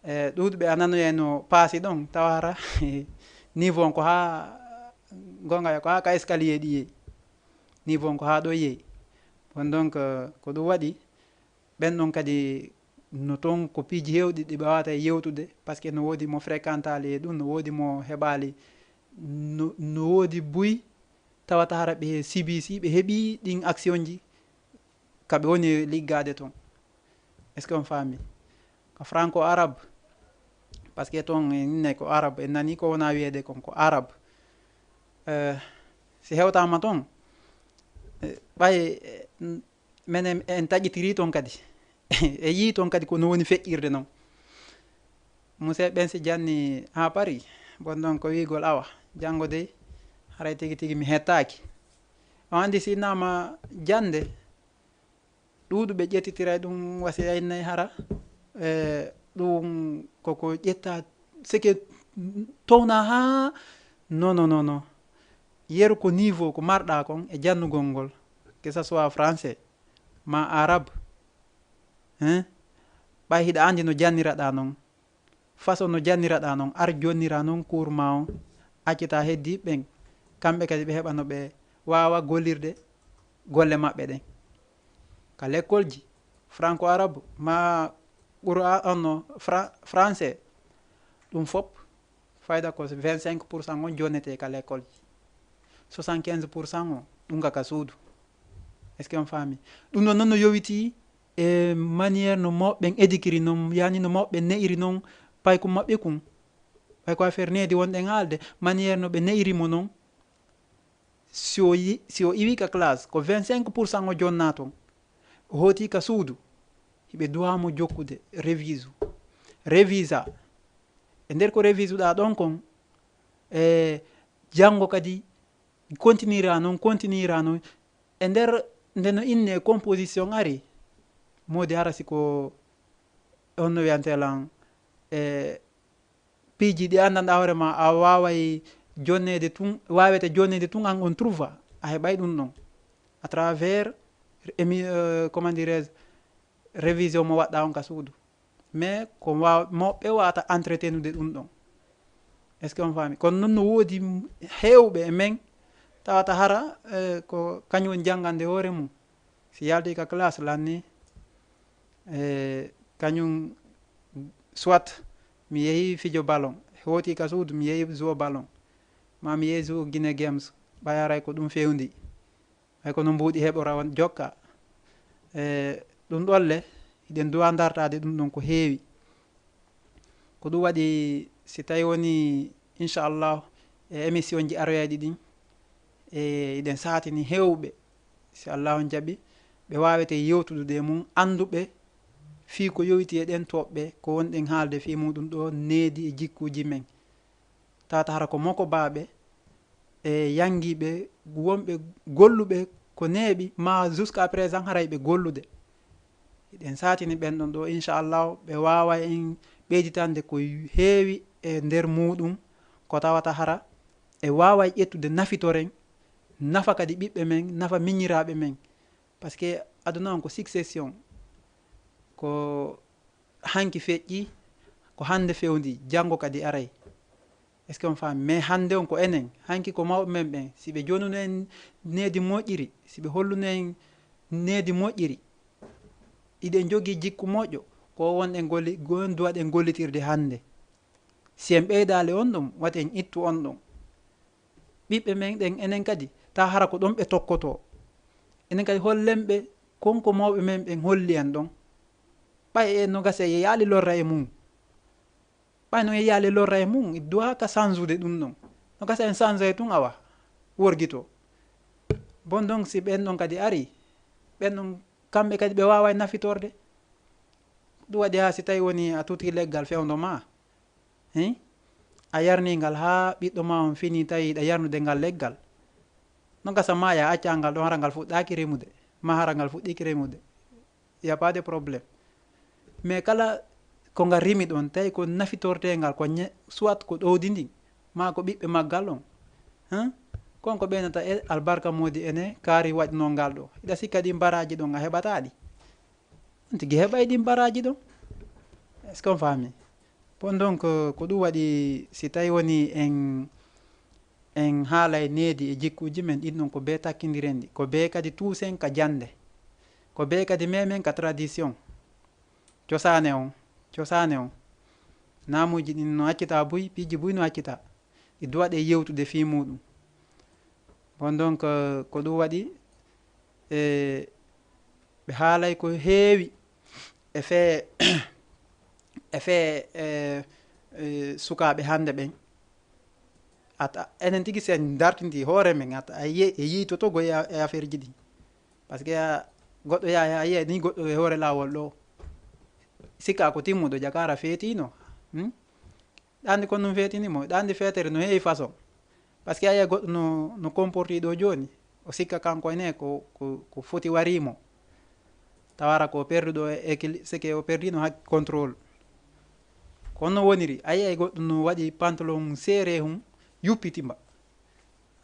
E, ɗuuɗuɓe a nanoya no paasi ɗon, tawa hara niveau on ko haa, gonga ko haa ka escalier ɗi yehi. Niveau on ko haa ɗo yehi. Bon, donc, euh, ko ɗum waɗi, ɓen ɗon kadi no ton ko piiji heewɗi ɗi ɓe waawata yewtude, parce que no woodi mo fréquentaali e ɗum, no woodi mo heɓaali, no, no woodi buy tawata hara ɓe sibi si ɓe heɓi ɗin action ji ka ɓe woni liggaade ton. Est-ce que on faami? Ko franco arabe, parce que ton en ne ko arabe, en nani ko wona wiyeede kon ko arabe. Eh, si hewtaama ton, eh, ɓay, eh, n-, menen en taƴitiri ton kadi. E yii ton kadi ko no woni feƴƴirde non. Museeɓe ɓen si janni haa Paris, bon, donc ko wiigol awa, janngo dey, Haray tigi tigi mi hettaaki. On anndi si innama jannde, ɗuuɗuɓe ƴettitiray ɗum wasi aynay hara. E, ɗum koko ƴetta seke towna haa, non, non, non, non. Yeru ko niveau ko marɗa kon e jannugol ngol, que ça soit français, ma arabe, hein? Ɓay hiɗa anndi no janniraɗa non. Façon no janniraɗa non, ar jonnira non cours ma on. Accita heddi ɓen, kamɓe kadi ɓe heɓa no ɓe waawa gollirde golle maɓɓe ɗen. Ka lekkolji franco-arabe, ma Qur'an, no, fra-, français, ɗum fop, fayda ko vingt-cinq pour cent on jonnete ka lekkolji. Soixante-quinze pour cent on, ɗum ka, ka suudu. Est-ce que on faami? Ɗum ɗon non no yowiti e manière no mawɓe ɓen éduquiri non, yani no mawɓe ɓen ne'iri non, pay ko maɓɓe kun. Pay ko affaire needi wonɗen haalde, manière no ɓe ne'iri mo non. Si o yi-, si o iwi ka classe, ko vingt-cinq pour cent o jonna ton. O hooti ka suudu, hiɓe duwa mo jokkude, révise. Révisa. E nder ko révise ɗa ɗon kon, e janngo kadi, continuera non, continuera non. E nder nde no inne composition ari, moodi hara si ko on no wiyante lan, e piiji ɗi anndanɗa hoore ma, a waaway jonneede tun, waawete jonneede tun, an on trouva, a heɓay ɗum ɗon. À travers, émi-, euh, comment dirais-je, révision mo waɗɗa on ka suudu. Mais ko wa-, mawɓe wata entretenude ɗum ɗon. Est-ce que on faami? Kono non no woodi heewɓe e men tawata hara, eh, ko kañum woni janngande hoore mum. Si yalti ka classe lanni, eh, kañum soit mi yehi fijo ballon, hooti ka suudu mi yehi jouer ballon, ma mi yehi jouer Guinée Games, ɓay haray ko ɗum fewndi. Hay kono mbuuɗi heɓora on jokka. E ɗum ɗolle, hiɗen duwa dartaade ɗum ɗon ko heewi. Ko ɗum waɗi, si tawi woni, inchallah, e émission ji aroyaaɗi ɗin, e hiɗen saatini heewɓe, si Allahu jaɓi, ɓe waawete yewtudude e mum, annduɓe fii ko yowiti e ɗen toɓɓe, ko wonɗen haalde fii muɗum ɗo, needi e jikkuuji men. Tawata hara ko mokobaaɓe, e yanngiiɓe, wonɓe golluɓe ko neeɓi, ma jusqu'à présent haray ɓe gollude. Hiɗen saatini ɓen ɗon ɗo, inchallah, ɓe waawa en ɓeyditande ko heewi e nder muɗum, ko tawata hara e waawa ƴettude nafitoren, nafa kadi ɓiɓɓe men, nafa miñiraaɓe men. Parce que aduna on ko succession, ko hanki feƴƴi, ko hannde fewndi, janngo kadi aray. Est-ce que on faami? Mais hannde on ko enen, hanki ko mawɓe men ɓen, si ɓe jonuno en needi moƴƴiri, si ɓe holluno en needi moƴƴiri, iɗen jogii jikku moƴƴo, ko wonɗen golli-, ko won duwaɗen gollitirde hannde. Si en ɓeydaali on ɗum, wata en ittu on ɗum. Ɓiɓɓe men ɗen, enen kadi, ta hara ko ɗon ɓe tokkoto. Enen kadi hollen ɓe kon ko mawɓe men ɓen holli en ɗon. Ɓay en no gasa e yaali lorra e mum. Ɓay no e yaali lorra e mum, duwa ka sanjude ɗum ɗon. No gasa en sanjay tun awa, worgito. Bon, donc, si ɓen ɗon kadi ari, ɓen ɗon, kamɓe kadi ɓe waaway nafitorde. Ɗum waɗi haa si tawi woni a tuti leggal fewndo ma, hein? A yarni ngal haa ɓiɗɗo ma on fini tawi hiɗa yarnude ngal leggal. No gasa ma ya acca ngal ɗon hara ngal fuɗɗaaki remude, ma hara ngal fuɗɗiiki remude. Y a pas de problème. Mais kala ko ngal rimi ɗon, tawi ko nafitorte ngal, ko ñe-, soit ko ɗowdi ndin, ma ko ɓiɓɓe maggal on. Hein? Kon ko ɓeynata e albarka moodi ene kaari waɗi non ngal ɗo. Hiɗa sikka ɗin baraaji ɗon a heɓata ɗi? On tigi heɓay ɗin baraaji ɗon. Est-ce qu'on faami? Bon, donc, ko ɗum waɗi si tawi woni en, en haalay needi e jikkuuji men ɗin ɗon ko bee takkindiren ɗi, ko bee kadi tuusen ka jannde, ko bee kadi memen ka tradition. Cosaane on, cosaane on. Naamuuji ɗin no accita buy, piiji buy no accita. Ɗi duwaɗe yewtude fii muuɗum. Bon, donc, euh, ko ɗum waɗi, e, ɓe haalay ko heewi e fee, e fee, e, e, sukaaɓe hannde ɓen. Ata, enen tigi si en dartindi hoore men, ata, a yi'e, e yiitotogo e a-, e affaire ji ɗin. Parce que a, goɗɗo ya, a yi'e ni goɗɗo e hoore laawol ɗo. Sikka ko timmuɗo, jakaara feetino. Hmm? Ɗa anndi ko ɗum feetini mo? Ɗa anndi feetere no heewi façon. Parce que a yiya goɗɗo no, no comporti ɗo jooni, o sikka kanko ene ko, ko, ko foti wari mo. Tawara ko perdu ɗo e équil-, c'est que o perdino hak contrôle. Kono woniri, a yiya goɗɗo no waɗi pantalon serré hum, yuppiti mba.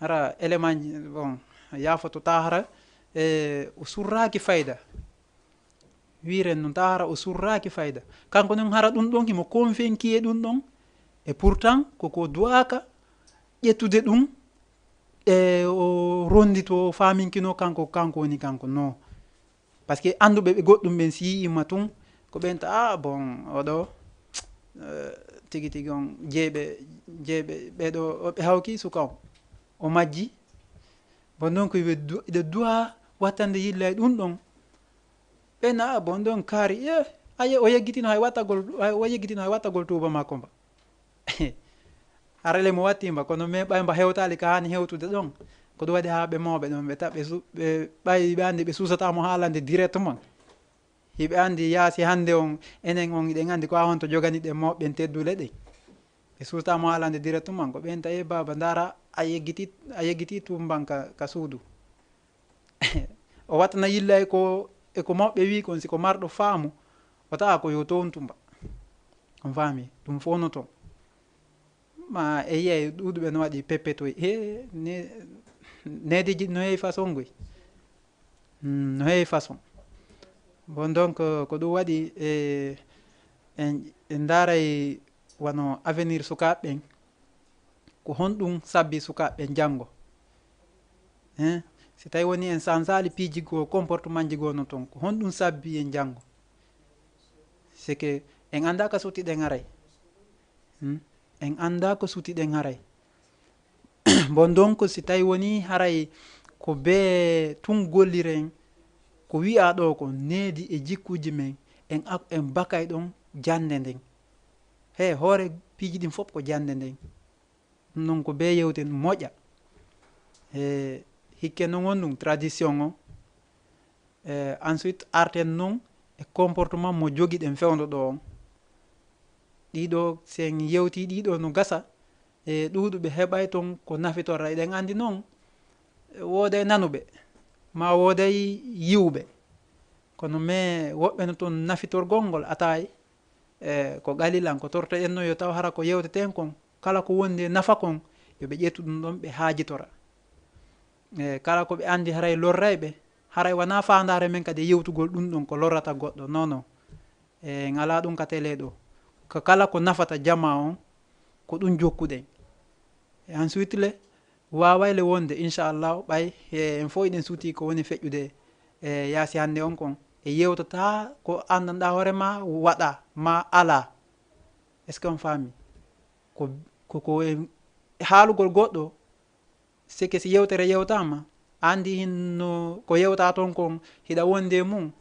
Hara élément ji, bon, yaafoto ta hara, e, o surraaki fayda. Wiren noon ta hara o surraaki fayda. Kanko noon hara ɗum ɗon, himo convaincu e ɗum ɗon. Et pourtant, koko duwaaka ƴettude ɗum, e o rondito, o faaminkino kanko, kanko woni kanko. Non. Parce que annduɓe ɓe goɗɗum ɓen si yi'ima tun, ko ɓen ta, "Ah, bon, oɗo, eh, tigi tigi on, jeeɓe, jeeɓe, ɓeɗo, o ɓe hawki suka on. O majji." Bon, donc, ɓe du-, ɓe duwa wattande yilla e ɗum ɗon. Ɓe na, "Ah, bon, donc, kaari, eh, aye, o yeggitino hay wattagol, hay, o yeggitino hay wattagol tuuba makko mba." Arale mo watti mba, kono mais ɓay mba hewtaali ka haani hewtude ɗon. Ko ɗum waɗi haa ɓe mawɓe ɗon, ɓe ta-, ɓe su-, ɓe ɓay ɓe anndi ɓe suusata mo haalande directement. Hiɓe anndi yaasi hannde on, enen on, hiɗen anndi ko a honto jogani ɗen mawɓe ɓen teddule ɗen. Ɓe suusata mo haalande directement, ko ɓen tawi, "Baaba, ndaara, a yeggiti, a yeggiti tuumban ka, ka suudu." O wattana yilla e ko, e ko mawɓe wi kon, si ko marɗo faamu, o tawa ko yo toon tumba. On faami? Ɗum fof no toon. Ma e yiyay ɗuuɗuɓe no waɗi peppetoy. He, ne-, neediji no heewi façon goy. Hmm, no heewi façon. Bon, donc, ko ɗum waɗi, e, en, en ndaaray wano avenir sukaaɓe ɓen. Ko honɗum sabbi sukaaɓe ɓen janngo? Hein? Si tawi woni en sansaali piiji goo, comportement ji goo no toon, ko honɗum sabbi en janngo? C'est que en anndaa ka sutiɗen haray. Hmm? En anndaa ko sutiɗen haray. Bon, donc, si tawi woni haray ko bee tun golliren, ko wi'aa ɗoo ko needi e jikkuuji men, en ak-, en bakay ɗon jannde nden. He, hoore piiji ɗin fof ko jannde nden. Ɗum noon ko bee yewte moƴƴa. E hikke noon on ɗum tradition o. E ensuite, arten noon e comportement mo jogiɗen fewndo ɗo on. Ɗiɗo, si en yewti ɗiɗo no gasa, e ɗuuɗuɓe heɓay toon ko nafitora. Eɗen anndi noon, e wooday nanuɓe, ma wooday yiwɓe. Kono mais woɓɓe no toon nafitorgol ngol ataay, e ko qalilan, ko tortoɗen no yo taw hara ko yewteten kon, kala ko wondi e nafa kon, yo ɓe ƴettu ɗum ɗon ɓe haajitora. E kala ko ɓe anndi haray lorray ɓe, haray wanaa faandaare men kadi e yewtugol ɗum ɗon ko lorrata goɗɗo, non, non. E en alaa ɗum ka télé ɗo. Ko kala ko nafata jamaa on, ko ɗum jokkuɗen. E ensuite le, waaway le wonde, inchallahu, ɓay, e, en fof eɗen suuti ko woni feƴƴude, e, yaasi hannde on kon. E yewtata ko anndanɗaa hoore ma waɗa, ma alaa. Est-ce que on faami? Ko, ko, ko e haalugol goɗɗo, c'est que si yewtere yewtaama, a anndi hinno ko yewtaa toon kon, hiɗa wondi e mum,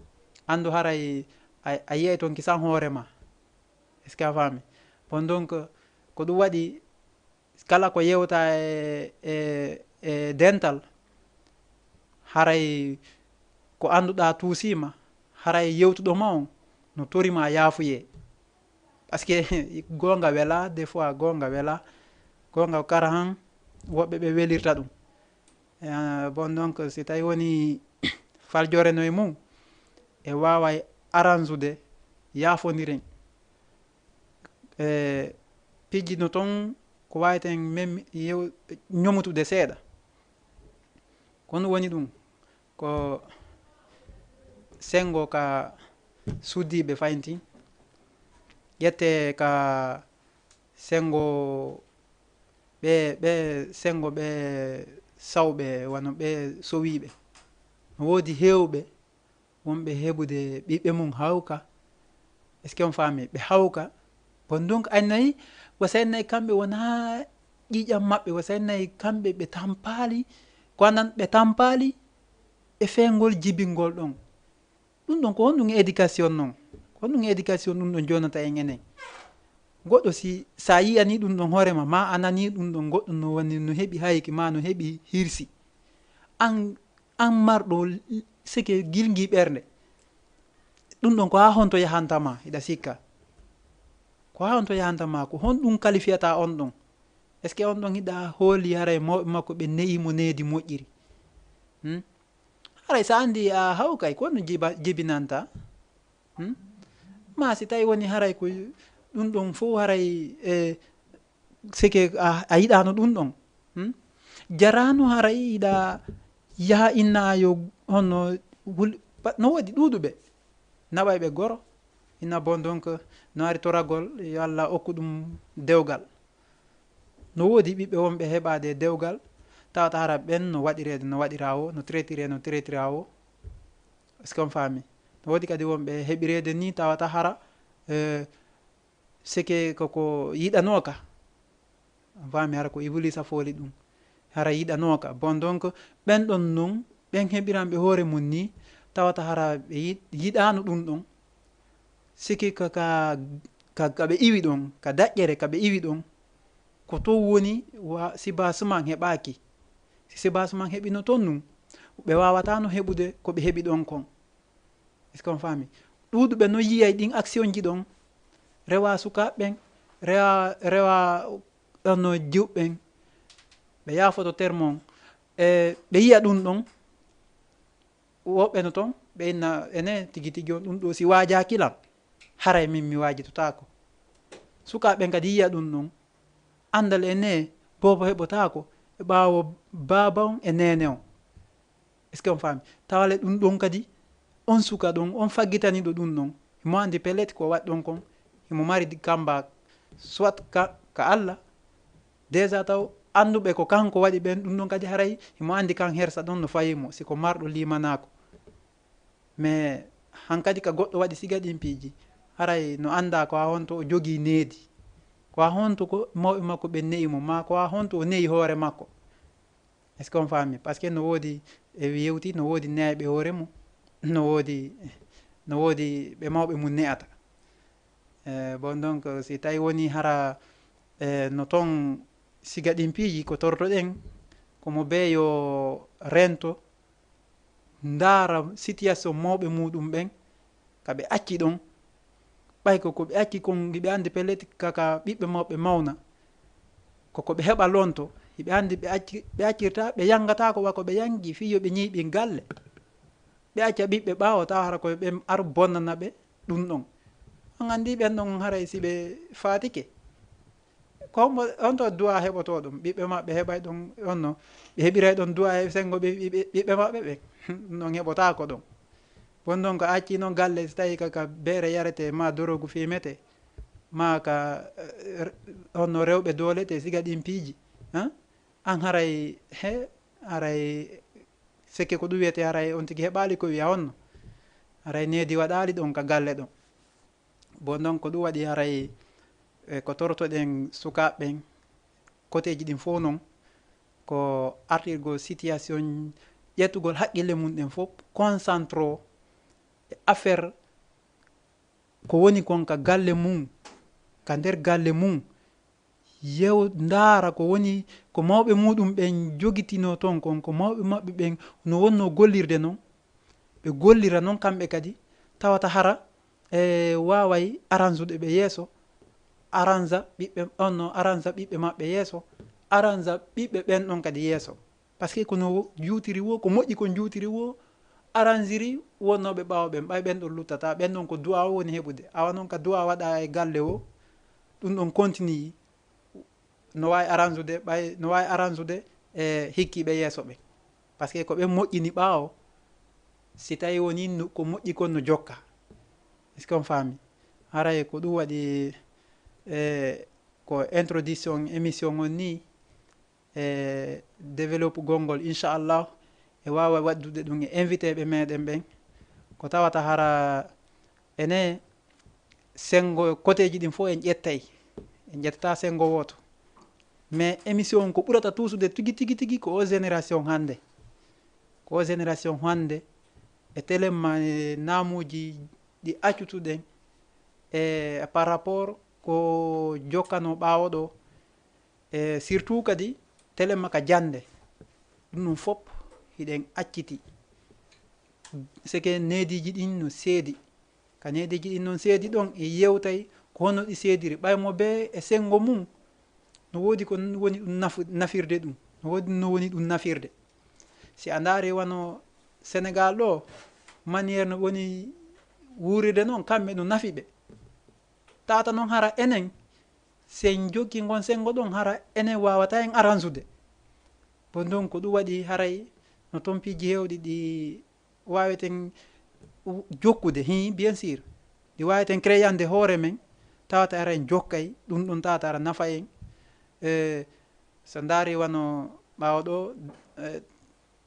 anndu haray a, a yiyay toon kisan hoore ma. Est-ce que a faami? Bon, donc, ko ɗum waɗi, kala ko yewta e, e, e dental, haray ko annduɗaa tuusiima, haray yewtuɗo ma on no tori ma yaafuyee. Parce que goonga wela, des fois goonga wela, goonga kara han, woɓɓe ɓe welirta ɗum. Eh, bon, donc, si tawi woni faljoreno e mum, e waaway aransude, yaafondiren. E piiji no toon ko waaweten men yew-, ñomutude seeɗa. Ko ɗum woni ɗum, ko senngo ka suddiiɓe faynti, ƴette ka senngo ɓe, ɓe senngo ɓe sawɓe, wano ɓe sowiiɓe. No woodi heewɓe wonɓe heɓude ɓiɓɓe mum hawka. Est-ce que on faami? Ɓe hawka. Bon, donc, ay nayi, wasay nayi kamɓe wonaa ƴiiƴam maɓɓe, wasay nayi kamɓe ɓe tampaali, ko anan ɓe tampaali e feengol jibingol ɗon. Ɗum ɗon ko honɗum éducation non? Ko honɗum éducation ɗum ɗon jonata en enen? Goɗɗo si, sa yiyani ɗum ɗon hoore ma, ma a nani ɗum ɗon goɗɗo no woni, no heɓi hayki, ma no heɓi hirsi. An, an marɗo l-, seke gilgi ɓernde. Ɗum ɗon ko haa honto yahanta ma, hiɗa sikka? Ko haa honto yahanta ma, ko honɗum kalifiyata on ɗon? Est-ce que on ɗon hiɗa hooli haray mawɓe makko ɓe ne'i mo needi moƴƴiri? Hmm? Haray sa andi a hawkay, ko no jiba-, jibinanta? Hmm? Ma si tawi woni haray ko ɗum ɗon fof haray, e, seke a, a yiɗano ɗum ɗon. Hmm? Jarano haray hiɗa yaha inna yo honno wul-, pa-, no woodi ɗuuɗuɓe. Naɓay ɓe goro. Inna bon donc no ari toragol, yo Allah okku ɗum dewgal. No woodi ɓiɓɓe wonɓe heɓaade dewgal, tawata hara ɓen no waɗireede, no waɗira o, no traitire, no traitira o. Est-ce que on faami? No woodi kadi wonɓe heɓireede ni, tawata hara, eh, seke koko yiɗanooka. On faami hara ko Ibuliisa fooli ɗum. Hara yiɗanooka. Bon, donc, ɓen ɗon non, ɓen heɓiranɓe hoore mum ni, tawata hara ɓe yiɗ-, yiɗaano ɗum ɗon. Seke ka, ka, ka, ka ɓe iwi ɗon, ka daƴƴere ka ɓe iwi ɗon, ko ton woni wa-, sibasuman heɓaaki. Si sibasuman heɓino ton nun, ɓe waawataano heɓude ko ɓe heɓi ɗon kon. Est-ce que on faami? Ɗuuɗuɓe no yiyay ɗin action ji ɗon, rewa sukaaɓe ɓen, rewa, rewa ɗon no jiwɓe ɓen, ɓe yaafoto terme on, e ɓe yiya ɗum ɗon, woɓɓe no ton, ɓe inna, ene tigi tigi on ɗum ɗo si waajaaki lan, haray min mi waajitotaako. Sukaaɓe ɓen kadi yiya ɗum ɗon, andal ene boobo heɓotaako e ɓaawo baaba on e neene on. Est-ce que on faami? Tawale ɗum ɗon kadi, on suka ɗon, on faggitaniɗo ɗum ɗon, himo andi pellet ko waɗi ɗon kon, himo mari di-, kamba, soit ka, ka Allah, déjà taw anduɓe ko kanko waɗi ɓen, ɗum ɗon kadi haray himo andi kan hersa ɗon no fayi mo, si ko marɗo limanaako. Mais hankadi ka goɗɗo waɗi siga ɗin piiji, haray no anda ko ha honto o jogii needi, ko ha honto ko mawɓe makko ɓen ne'i mo, ma ko ha honto o ne'i hoore makko. Est-ce que on faami? Parce que no woodi, e yewti, no woodi ne'ayɓe hoore mum, no woodi, no woodi ɓe mawɓe mum ne'ata. Eh, bon, donc, si tawi woni hara, eh, no ton siga ɗin piiji ko tortoɗen, ko mo bee yo rento, ndaara situation mawɓe muɗum ɓen, ka ɓe acci ɗon, ɓay ko ko ɓe acci kon, hiɓe andi pellet ka, ka ɓiɓɓe maɓɓe mawna. Ko ko ɓe heɓa lonto, hiɓe andi ɓe acci, ɓe accirta, ɓe yangata ko wa ko ɓe yangi, fii yo ɓe ñiiɓi galle. Ɓe acca ɓiɓɓe ɓaawo, tawa hara koye ɓe aru bonnana ɓe ɗum ɗon. On andi ɓen ɗon haray si ɓe faatike. Ko hombo, on to du'a heɓoto ɗum, ɓiɓɓe maɓɓe heɓay ɗon, on no, ɓe heɓiray ɗon du'a e sengo ɓe, ɓiɓɓe, ɓiɓɓe maɓɓe ɓe. Ɗum ɗon heɓotaako ɗon. Bon, donc, a acci noon galle, so tawi ka, ka beere yarete, ma dorogu fimete, ma ka, eh, on no rewɓe doolete, siga ɗin piiji, han? An haray, he, haray, sekke ko ɗum wiyete, haray on tigi heɓaali ko wiya on no. Haray needi waɗaali ɗon ka galle ɗon. Bon, donc, ko ɗum waɗi haray, eh, ko torotoɗen sukaaɓe ɓen, koteeji ɗin fof noon, ko artirgol situation, ƴettugol haqqille mum ɗen fof, concentre e affaire ko woni kon ka galle mum, ka nder galle mum, yew ndaara ko woni, ko mawɓe muɗum ɓen jogitinoo toon kon, ko mawɓe maɓɓe ɓen no wonnoo gollirde noon, ɓe gollira noon kamɓe kadi, tawata hara e waaway aransude ɓe yeeso, aransa ɓiɓɓe, on no aransa ɓiɓɓe maɓɓe yeeso, aransa ɓiɓɓe ɓen ɗon kadi yeeso. Parce que kono juutiri wo, ko moƴƴi ko juutiri wo, aransiri wonnooɓe ɓaawo ɓen, ɓay ɓen ɗon luttata, ɓen ɗon ko du'a o woni heɓude. Awa noon ka du'a waɗa e galle o, ɗum ɗon continue, no waawi aransude, ɓay, no waawi aransude e hikkiiɓe yeeso ɓen. Parce que ko ɓen moƴƴini ɓaawo, si tawi woni no, ko moƴƴi kon no jokka. Est-ce que on faami? Haray ko ɗum waɗi, e, ko introduction émission on ni, e développe gongol, inchallah, e waawa waɗdude ɗum e invité ɓe meɗen ɓen. Ko tawata hara ene sengo koteeji ɗin fof en ƴettay, en ƴettata sengo wooto. Mais émission on ko ɓurata tuusude tigi, tigi, tigi ko o génération hannde. Ko o génération hannde e télé ma, e naamuuji ɗi accutuɗen e par rapport ko jokkano ɓaawo ɗo, e surtout kadi télé ma ka jannde. Ɗum ɗum fof hiɗen acciti. C'est que neediiji ɗin no seedi. Ka neediiji ɗin noon seedi ɗon e yewtay ko hono ɗi seediri. Ɓay mo bee e senngo mum, no woodi ko woni ɗum nafu-, nafirde ɗum. No woodi no woni ɗum nafirde. Si a ndaari wano Senegal ɗo, manière no woni wuurirde noon, kamɓe no nafi ɓe. Tawata noon hara enen, si en jokki ngon senngo ɗon, hara enen waawata en aransude. Bon, donc, ko ɗum waɗi haray no toon piiji heewɗi ɗi waaweten u-, jokkude, hi, bien sûr. Ɗi waaweten créande hoore men, tawata ara en jokkay, ɗum ɗum tawata ara nafa en. Eh, so ndaari wano ɓaawo ɗo, eh,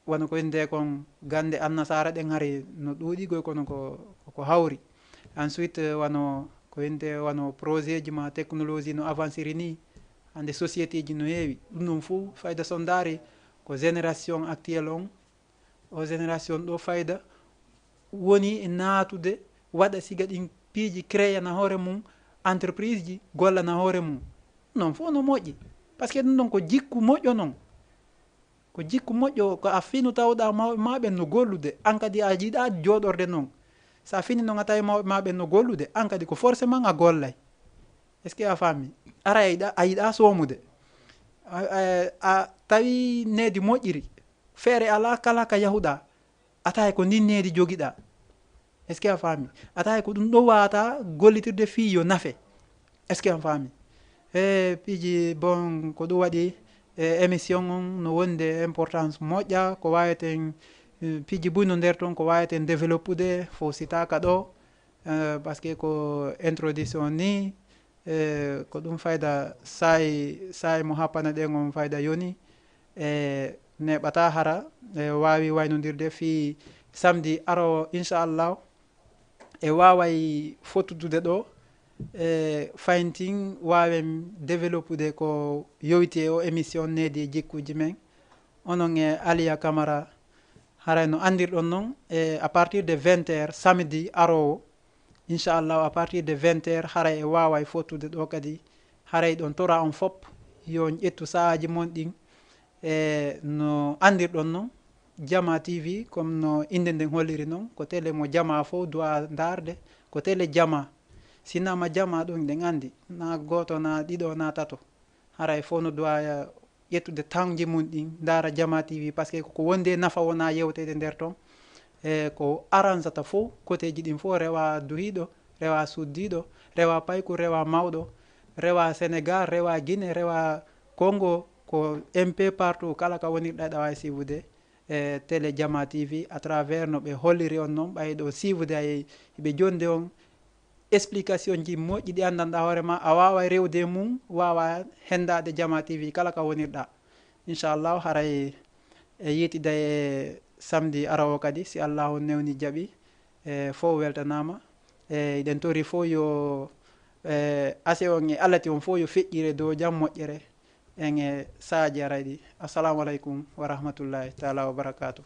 wano ko innde kon gannde annasaara ɗen hari no ɗuuɗi goy kono ko, ko, ko hawri. Ensuite, eh, wano ko innde wano projet ji ma technologie no avanciri ni, hannde société ji no heewi. Ɗum ɗum fof fayda so ndaari ko génération actuelle on, o génération ɗo fayda woni e naatude, waɗa siga ɗin piiji créana hoore mum, entreprise ji gollana hoore mum. Noon fof no moƴƴi. Parce que ɗum ɗon ko jikku moƴƴo noon. Ko jikku moƴƴo, ko a finu tawɗa mawɓe ma ɓen no gollude. An kadi a yiɗa jooɗorde noon. So a fini noon a tawi mawɓe ma ɓen no gollude, an kadi ko forcément a gollay. Est-ce que a faami? Ara a yiɗa, a yiɗa soomude. A, a, a tawi needi moƴƴiri. Feere alaa kala ka yahuɗa. A tawi ko ndin needi jogiɗa. Est-ce que a faami? A tawi ko ɗum ɗo waawata gollitirde fii yo nafe. Est-ce que a faami? E piiji, bon, ko ɗum waɗi, e émission on no wonde importance moƴƴa, ko waaweten, eh, piiji buy no nder ton, ko waaweten développude, fof sitaaka ɗo, eh, parce que ko introduction ni, eh, ko ɗum fayda saa'i, saa'i mo happana ɗen on fayda yoni, e neeɓata hara, e waawi waynondirde fii samedi arowo, inchallah. E waaway fottudude ɗo, e fayntin waawen développude ko yowiti e o émission Needi e Jikkuuji Men. Onon e Aliya Camara, haray no anndirɗon non, e à partir de vingt heures samedi aroowo, inchallah, à partir de vingt heures, haray e waaway fottude ɗo kadi, haray ɗon tora on fop, yo on ƴettu sahaaji mon ɗin, e no anndirɗon non, Jama T V, comme no innde nden holliri non, ko télé mo jama fof duwa ndaarde, ko télé jama. Si nama jama ɗum, ɗen anndi, na gooto, na ɗiɗo, na tato. Haray fof no duwa ƴettude tawji mum ɗin, ndaara Jama T V, parce que ko wonde nafa wona yewteede nder ton. E ko aransata fof, koteeji ɗin fof rewa duhiiɗo, rewa suddiiɗo, rewa payku, rewa mawɗo, rewa Sénégal, rewa Guinée, rewa Congo, ko M P partout, kala ka wonirɗa ɗa waawi siiwude e télé Jama T V à travers no ɓe holliri on non, ɓay ɗo siiwude ay ɓe jonde on explication ji moƴƴi ɗi anndanɗa hoore ma, a waawa rewde mum, waawa hendaade Jama T V kala ka wonirɗa. Inchallahu, haray e yiitida e samedi ara o kadi, si Allahu newni jaɓi, e fof weltanaama. E eɗen tori fof yo, e ase on e alati on fof yo feƴƴire dow jam moƴƴere en e saaji arayɗi. Assalamu aleykum wa rahmatullahi taala wa barakatuh.